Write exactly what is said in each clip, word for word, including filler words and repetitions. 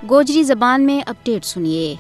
گوجری زبان میں اپڈیٹ سنیے۔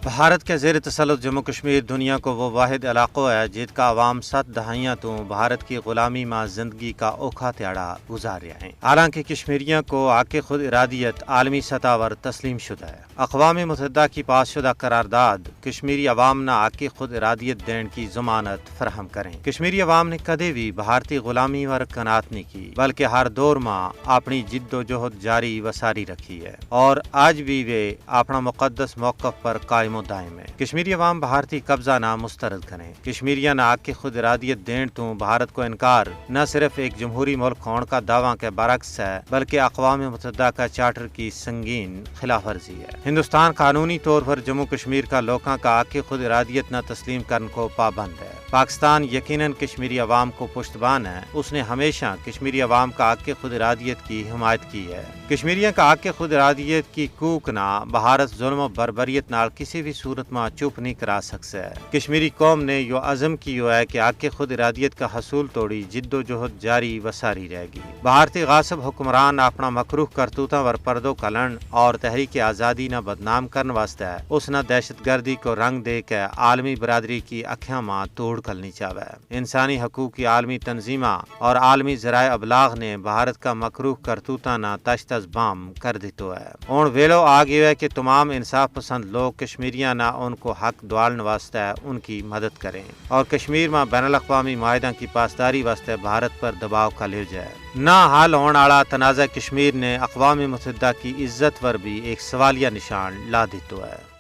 بھارت کے زیر تسلط جموں کشمیر دنیا کو وہ واحد علاقو ہے جت کا عوام ست دہائیاں تو بھارت کی غلامی ما زندگی کا اوکھا تیاڑا گزار رہیا ہیں، حالانکہ کشمیریاں کو حق خود ارادیت عالمی سطح پر تسلیم شدہ ہے۔ اقوام متحدہ کی پاس شدہ قرارداد کشمیری عوام نا حق خود ارادیت دین کی ضمانت فراہم کریں۔ کشمیری عوام نے کدے بھی بھارتی غلامی پر کنات نہیں کی، بلکہ ہر دور ما اپنی جد و جہد جاری و ساری رکھی ہے، اور آج بھی ویہ اپنا مقدس موقف پر قائم و دائم ہے۔ کشمیری عوام بھارتی قبضہ نا مسترد کریں۔ کشمیریاں نا حق خود ارادیت دین تو بھارت کو انکار نہ صرف ایک جمہوری ملک ہون کا دعواں کے برعکس ہے، بلکہ اقوام متحدہ کا چارٹر کی سنگین خلاف ورزی ہے۔ ہندوستان قانونی طور پر جموں کشمیر کا لوکاں کا حق خود ارادیت نا تسلیم کرن کو پابند ہے۔ پاکستان یقینا کشمیری عوام کو پشت بان ہے۔ اس نے ہمیشہ کشمیری عوام کا حق خود ارادیت کی حمایت کی ہے۔ کشمیریاں کا حق خود ارادیت کی کوک نا بھارت ظلم و بربریت نال کسی بھی صورت ما چپ نہیں کرا سکسے۔ کشمیری قوم نے یوہ عزم کیو ہے کہ حق خود ارادیت کا حصول توڑی جد و جہد جاری و ساری رہ گی۔ بھارتی غاصب حکمران اپنا مکروہ کرتوتاں ور پردو کلن اور تحریک آزادی نا بدنام کرن واسطے اس نا دہشت گردی کو رنگ دے کے عالمی برادری کی اکھیاں ما توڑ کلنی چاہوے۔ انسانی حقوق کی عالمی تنظیماں اور عالمی ذرائع ابلاغ نے بھارت کا مکروہ کرتوتاں نا تشت از بام کر دیتو ہے۔ ہن ویلو آ گیو ہے کہ تمام انصاف پسند لوگ کشمیریاں نا ان کو حق دوالن واسطے ان کی مدد کریں اور کشمیر ما بین الاقوامی معاہداں کی پاسداری واسطے بھارت پر دباؤ کھلیو جائے۔ نہ حل ہون آڑا تنازعہ کشمیر نے اقوام متحدہ کی عزت پر بھی ایک سوالیہ نشان لا دیتو ہے۔